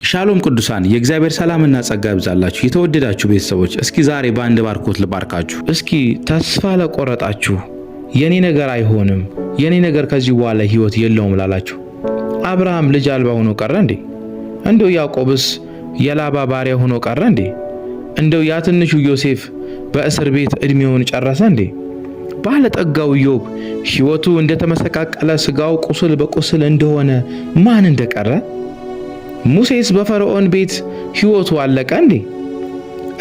ሻሎም ቅዱሳን፣ የእግዚአብሔር ሰላምና ጸጋ ይብዛላችሁ። የተወደዳችሁ ቤተሰቦች፣ እስኪ ዛሬ በአንድ ባርኮት ልባርካችሁ። እስኪ ተስፋ ለቆረጣችሁ፣ የኔ ነገር አይሆንም፣ የኔ ነገር ከዚህ በኋላ ህይወት የለውም ላላችሁ፣ አብርሃም ልጅ አልባ ሆኖ ቀረ እንዴ? እንደው ያዕቆብስ የላባ ባሪያ ሆኖ ቀረ እንዴ? እንደው ያ ትንሹ ዮሴፍ በእስር ቤት ዕድሜውን ጨረሰ እንዴ? ባለጠጋው ኢዮብ ሕይወቱ እንደተመሰቃቀለ ስጋው ቁስል በቁስል እንደሆነ ማን እንደቀረ? ሙሴስ በፈርዖን ቤት ሕይወቱ አለቀ እንዴ?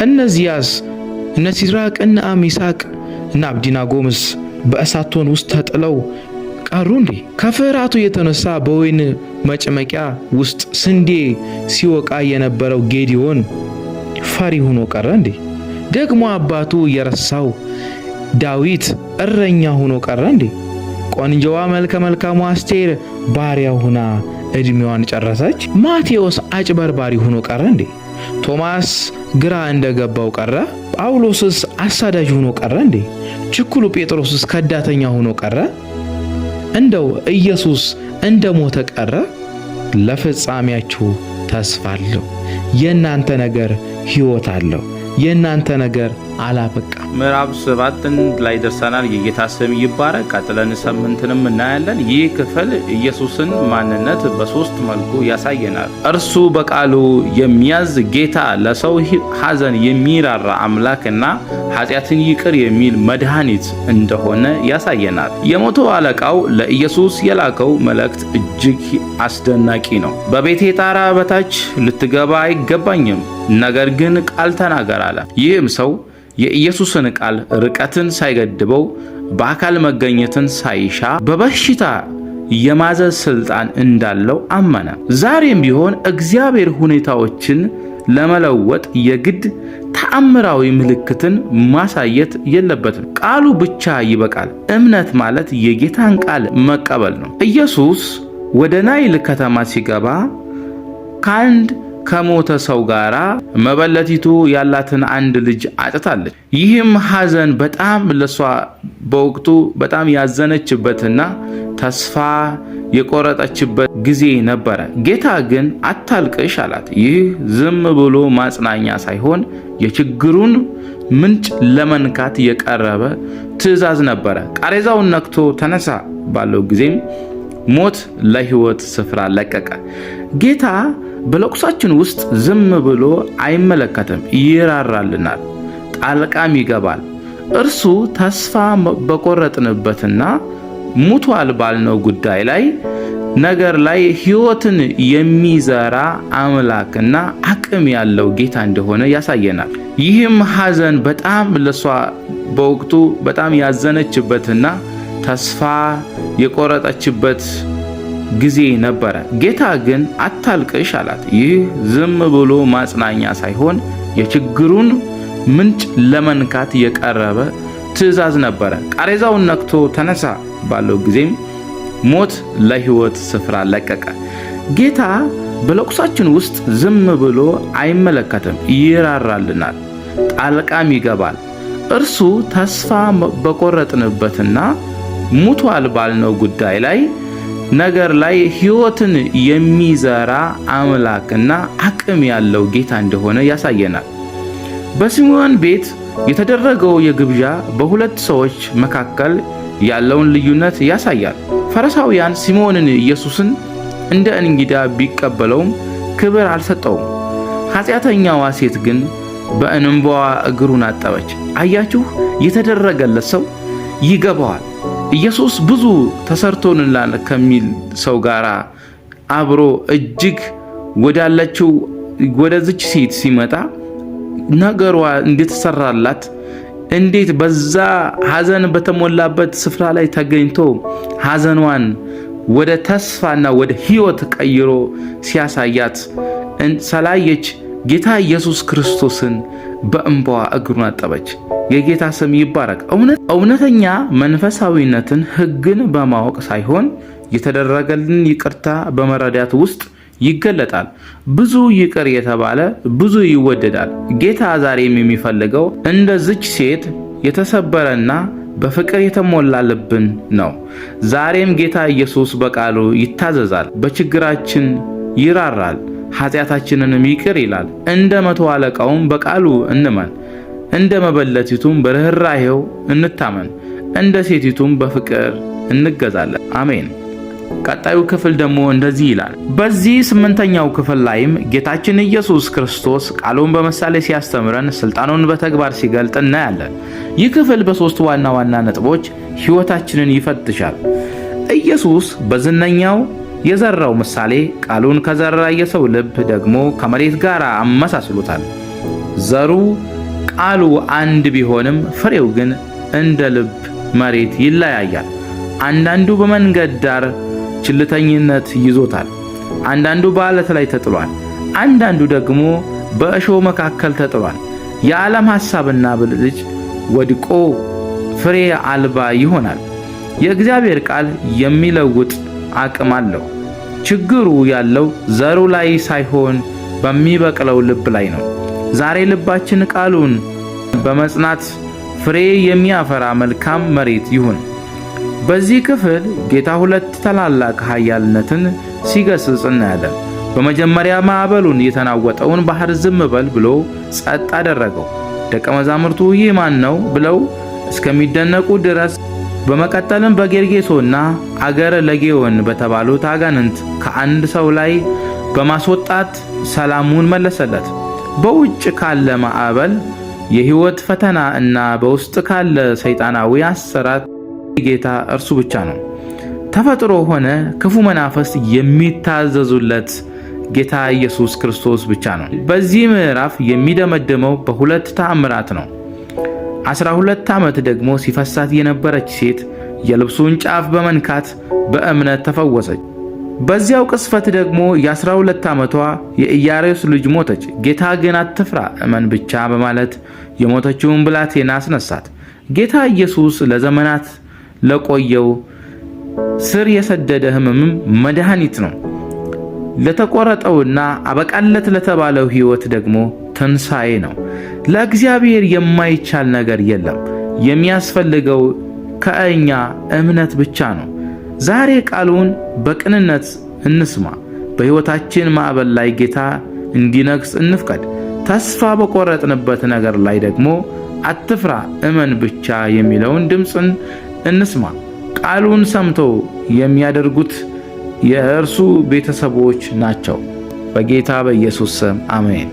እነዚያስ እነ ሲድራቅ እነ ሚሳቅ እነ አብዲናጎምስ በእሳት እቶን ውስጥ ተጥለው ቀሩ እንዴ? ከፍርሃቱ የተነሳ በወይን መጭመቂያ ውስጥ ስንዴ ሲወቃ የነበረው ጌዲዮን ፈሪ ሆኖ ቀረ እንዴ? ደግሞ አባቱ የረሳው ዳዊት እረኛ ሆኖ ቀረ እንዴ? ቆንጆዋ መልከ መልካሟ አስቴር ባሪያ ሆና እድሜዋን ጨረሰች? ማቴዎስ አጭበርባሪ ሆኖ ቀረ እንዴ? ቶማስ ግራ እንደገባው ቀረ? ጳውሎስስ አሳዳጅ ሆኖ ቀረ እንዴ? ችኩሉ ጴጥሮስስ ከዳተኛ ሆኖ ቀረ? እንደው ኢየሱስ እንደ ሞተ ቀረ? ለፍጻሜያችሁ ተስፋ አለው። የእናንተ ነገር ሕይወት አለው። የእናንተ ነገር አላበቃ። ምዕራፍ 7ን ላይ ደርሰናል። የጌታ ስም ይባረክ። ቀጥለን 8ንም እናያለን። ይህ ክፍል ኢየሱስን ማንነት በሶስት መልኩ ያሳየናል። እርሱ በቃሉ የሚያዝ ጌታ፣ ለሰው ሐዘን የሚራራ አምላክና ኃጢአትን ይቅር የሚል መድኃኒት እንደሆነ ያሳየናል። የመቶ አለቃው ለኢየሱስ የላከው መልእክት እጅግ አስደናቂ ነው። በቤቴ ጣራ በታች ልትገባ አይገባኝም፣ ነገር ግን ቃል ተናገር አለ። ይህም ሰው የኢየሱስን ቃል ርቀትን ሳይገድበው፣ በአካል መገኘትን ሳይሻ፣ በበሽታ የማዘዝ ስልጣን እንዳለው አመነ። ዛሬም ቢሆን እግዚአብሔር ሁኔታዎችን ለመለወጥ የግድ ተአምራዊ ምልክትን ማሳየት የለበትም። ቃሉ ብቻ ይበቃል። እምነት ማለት የጌታን ቃል መቀበል ነው። ኢየሱስ ወደ ናይል ከተማ ሲገባ ከአንድ ከሞተ ሰው ጋር መበለቲቱ ያላትን አንድ ልጅ አጥታለች። ይህም ሐዘን በጣም ለሷ በወቅቱ በጣም ያዘነችበትና ተስፋ የቆረጠችበት ጊዜ ነበረ። ጌታ ግን አታልቅሽ አላት። ይህ ዝም ብሎ ማጽናኛ ሳይሆን የችግሩን ምንጭ ለመንካት የቀረበ ትዕዛዝ ነበረ። ቃሬዛውን ነክቶ ተነሳ ባለው ጊዜም ሞት ለሕይወት ስፍራ ለቀቀ። ጌታ በለቅሷችን ውስጥ ዝም ብሎ አይመለከትም፣ ይራራልናል፣ ጣልቃም ይገባል። እርሱ ተስፋ በቆረጥንበትና ሙቷል ባልነው ጉዳይ ላይ ነገር ላይ ሕይወትን የሚዘራ አምላክና አቅም ያለው ጌታ እንደሆነ ያሳየናል። ይህም ሐዘን በጣም ለሷ በወቅቱ በጣም ያዘነችበትና ተስፋ የቆረጠችበት ጊዜ ነበረ። ጌታ ግን አታልቅሽ አላት። ይህ ዝም ብሎ ማጽናኛ ሳይሆን የችግሩን ምንጭ ለመንካት የቀረበ ትዕዛዝ ነበረ። ቃሬዛውን ነክቶ ተነሳ ባለው ጊዜም ሞት ለሕይወት ስፍራ ለቀቀ። ጌታ በለቅሷችን ውስጥ ዝም ብሎ አይመለከትም፣ ይራራልናል፣ ጣልቃም ይገባል። እርሱ ተስፋ በቆረጥንበትና ሙቷል ባልነው ጉዳይ ላይ ነገር ላይ ሕይወትን የሚዘራ አምላክና አቅም ያለው ጌታ እንደሆነ ያሳየናል። በስምዖን ቤት የተደረገው የግብዣ በሁለት ሰዎች መካከል ያለውን ልዩነት ያሳያል። ፈሪሳውያን ስምዖንን ኢየሱስን እንደ እንግዳ ቢቀበለውም ክብር አልሰጠውም። ኃጢአተኛዋ ሴት ግን በእንባዋ እግሩን አጠበች። አያችሁ፣ የተደረገለት ሰው ይገባዋል። ኢየሱስ ብዙ ተሰርቶንላል ከሚል ሰው ጋር አብሮ እጅግ ወዳለችው ወደዚች ሴት ሲመጣ ነገሯ እንደተሰራላት፣ እንዴት በዛ ሐዘን በተሞላበት ስፍራ ላይ ተገኝቶ ሐዘኗን ወደ ተስፋና ወደ ሕይወት ቀይሮ ሲያሳያት ስላየች ጌታ ኢየሱስ ክርስቶስን በእንባዋ እግሩን አጠበች። የጌታ ስም ይባረክ። እውነተኛ መንፈሳዊነትን ሕግን በማወቅ ሳይሆን የተደረገልን ይቅርታ በመረዳት ውስጥ ይገለጣል። ብዙ ይቅር የተባለ ብዙ ይወደዳል። ጌታ ዛሬም የሚፈልገው እንደዚች ሴት የተሰበረና በፍቅር የተሞላ ልብን ነው። ዛሬም ጌታ ኢየሱስ በቃሉ ይታዘዛል፣ በችግራችን ይራራል፣ ኃጢአታችንንም ይቅር ይላል። እንደ መቶ አለቃውም በቃሉ እንመን፣ እንደ መበለቲቱም በርኅራኄው እንታመን፣ እንደ ሴቲቱም በፍቅር እንገዛለን። አሜን። ቀጣዩ ክፍል ደግሞ እንደዚህ ይላል። በዚህ ስምንተኛው ክፍል ላይም ጌታችን ኢየሱስ ክርስቶስ ቃሉን በምሳሌ ሲያስተምረን፣ ስልጣኑን በተግባር ሲገልጥ እናያለን። ይህ ክፍል በሶስት ዋና ዋና ነጥቦች ሕይወታችንን ይፈትሻል። ኢየሱስ በዝነኛው የዘራው ምሳሌ ቃሉን ከዘራ የሰው ልብ ደግሞ ከመሬት ጋር አመሳስሎታል። ዘሩ ቃሉ አንድ ቢሆንም ፍሬው ግን እንደ ልብ መሬት ይለያያል። አንዳንዱ በመንገድ ዳር ችልተኝነት ይዞታል። አንዳንዱ በዓለት ላይ ተጥሏል። አንዳንዱ ደግሞ በእሾህ መካከል ተጥሏል። የዓለም ሐሳብና ብልጭ ወድቆ ፍሬ አልባ ይሆናል። የእግዚአብሔር ቃል የሚለውጥ አቅም አለው። ችግሩ ያለው ዘሩ ላይ ሳይሆን በሚበቅለው ልብ ላይ ነው። ዛሬ ልባችን ቃሉን በመጽናት ፍሬ የሚያፈራ መልካም መሬት ይሁን። በዚህ ክፍል ጌታ ሁለት ታላላቅ ኃያልነትን ሲገስጽ እናያለን። በመጀመሪያ ማዕበሉን የተናወጠውን ባህር ዝም በል ብሎ ጸጥ አደረገው። ደቀ መዛሙርቱ ይህ ማን ነው ብለው እስከሚደነቁ ድረስ። በመቀጠልም በጌርጌሶና አገረ ለጌዮን በተባሉት አጋንንት ከአንድ ሰው ላይ በማስወጣት ሰላሙን መለሰለት። በውጭ ካለ ማዕበል የህይወት ፈተና እና በውስጥ ካለ ሰይጣናዊ አሰራት ጌታ እርሱ ብቻ ነው። ተፈጥሮ ሆነ ክፉ መናፈስ የሚታዘዙለት ጌታ ኢየሱስ ክርስቶስ ብቻ ነው። በዚህ ምዕራፍ የሚደመድመው በሁለት ተአምራት ነው። 12 ዓመት ደግሞ ሲፈሳት የነበረች ሴት የልብሱን ጫፍ በመንካት በእምነት ተፈወሰች። በዚያው ቅስፈት ደግሞ የ12 ዓመቷ የኢያሬስ ልጅ ሞተች። ጌታ ግን አትፍራ እመን ብቻ በማለት የሞተችውን ብላቴና አስነሳት። ጌታ ኢየሱስ ለዘመናት ለቆየው ስር የሰደደ ሕመምም መድኃኒት ነው። ለተቆረጠውና አበቃለት ለተባለው ሕይወት ደግሞ ትንሣኤ ነው። ለእግዚአብሔር የማይቻል ነገር የለም። የሚያስፈልገው ከእኛ እምነት ብቻ ነው። ዛሬ ቃሉን በቅንነት እንስማ። በሕይወታችን ማዕበል ላይ ጌታ እንዲነግስ እንፍቀድ። ተስፋ በቆረጥንበት ነገር ላይ ደግሞ አትፍራ እመን ብቻ የሚለውን ድምፅን እንስማ። ቃሉን ሰምተው የሚያደርጉት የእርሱ ቤተሰቦች ናቸው። በጌታ በኢየሱስ ስም አሜን።